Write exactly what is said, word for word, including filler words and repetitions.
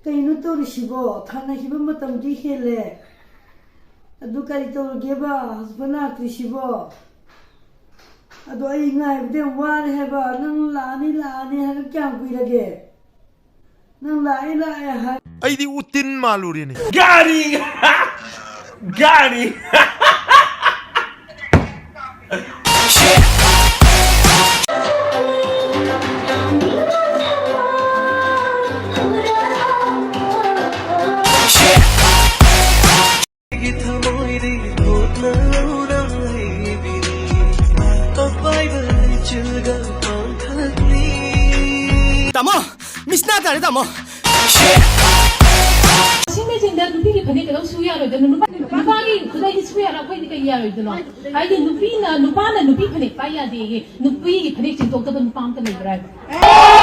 ꯀꯩꯅꯣ ꯇꯧꯔꯤꯁꯤꯕꯣ? ꯊꯥꯅꯈꯤꯕ ꯃꯇꯝꯗꯤ ꯍꯦꯜꯂꯦ꯫ ꯑꯗꯨ ꯀꯔꯤ ꯇꯧꯔꯒꯦꯕ? ꯍꯧꯖꯤꯛꯐꯥꯎ ꯂꯥꯛꯇ꯭ꯔꯤꯁꯤꯕꯣ? ꯑꯗꯣ ꯑꯩ ꯉꯥꯏꯕꯗ ꯌꯥꯝ ꯋꯥꯔꯦ ꯍꯥꯏꯕ꯫ ꯅꯪ ꯂꯥꯛꯑꯅꯤ, ꯂꯥꯛꯑꯅꯤ ꯍꯥꯏꯔꯒ ꯀꯌꯥꯝ ꯀꯨꯏꯔꯒꯦ? ꯅꯪ ꯂꯥꯛꯑꯦ, ꯂꯥꯛꯑꯦ ꯍꯥꯏ꯫ ꯑꯩꯗꯤ ꯎꯇꯤꯟ ꯃꯥꯜꯂꯨꯔꯦꯅꯦ꯫ ꯒꯥꯔꯤ! ꯒꯥꯔꯤ! ꯑꯩꯒꯤ ꯊꯃꯣꯏꯗꯒꯤ ꯊꯣꯛꯅ ꯂꯧꯔꯝꯂꯤꯕꯤꯅꯤ꯫ ꯑꯄꯥꯏꯕ ꯂꯩꯆꯤꯜꯒ ꯄꯥꯡꯊꯛꯅꯤ꯫ ꯇꯥꯃꯣ, ꯃꯤꯁꯅꯥ ꯇꯥꯔꯦ, ꯇꯥꯃꯣ꯫ ꯋꯥꯁꯤꯡ ꯃꯦꯆꯤꯟꯗ ꯅꯨꯄꯤꯒꯤ ꯐꯅꯦꯛ ꯀꯩꯗꯧ ꯁꯨ ꯌꯥꯔꯣꯏꯗꯣꯏꯅꯣ? ꯅꯨꯄꯥ, ꯅꯨꯄꯥꯒꯤ ꯈꯨꯗꯩꯗꯤ ꯁꯨ ꯌꯥꯔꯣꯏ, ꯑꯩꯈꯣꯏꯗꯤ ꯀꯩ ꯌꯥꯔꯣꯏꯗꯣꯏꯅꯣ? ꯍꯥꯏꯗꯤ ꯅꯨꯄꯤꯅ, ꯅꯨꯄꯥꯅ ꯅꯨꯄꯤ ꯐꯅꯦꯛ ꯄꯥꯏ ꯌꯥꯗꯦꯌꯦ꯫ ꯅꯨꯄꯤꯒꯤ ꯐꯅꯦꯛ ꯆꯤꯡꯊꯣꯛꯇꯕ ꯅꯨꯄꯥ ꯑꯝꯇ ꯂꯩꯕ꯭ꯔꯥ ꯍꯥꯏꯕ?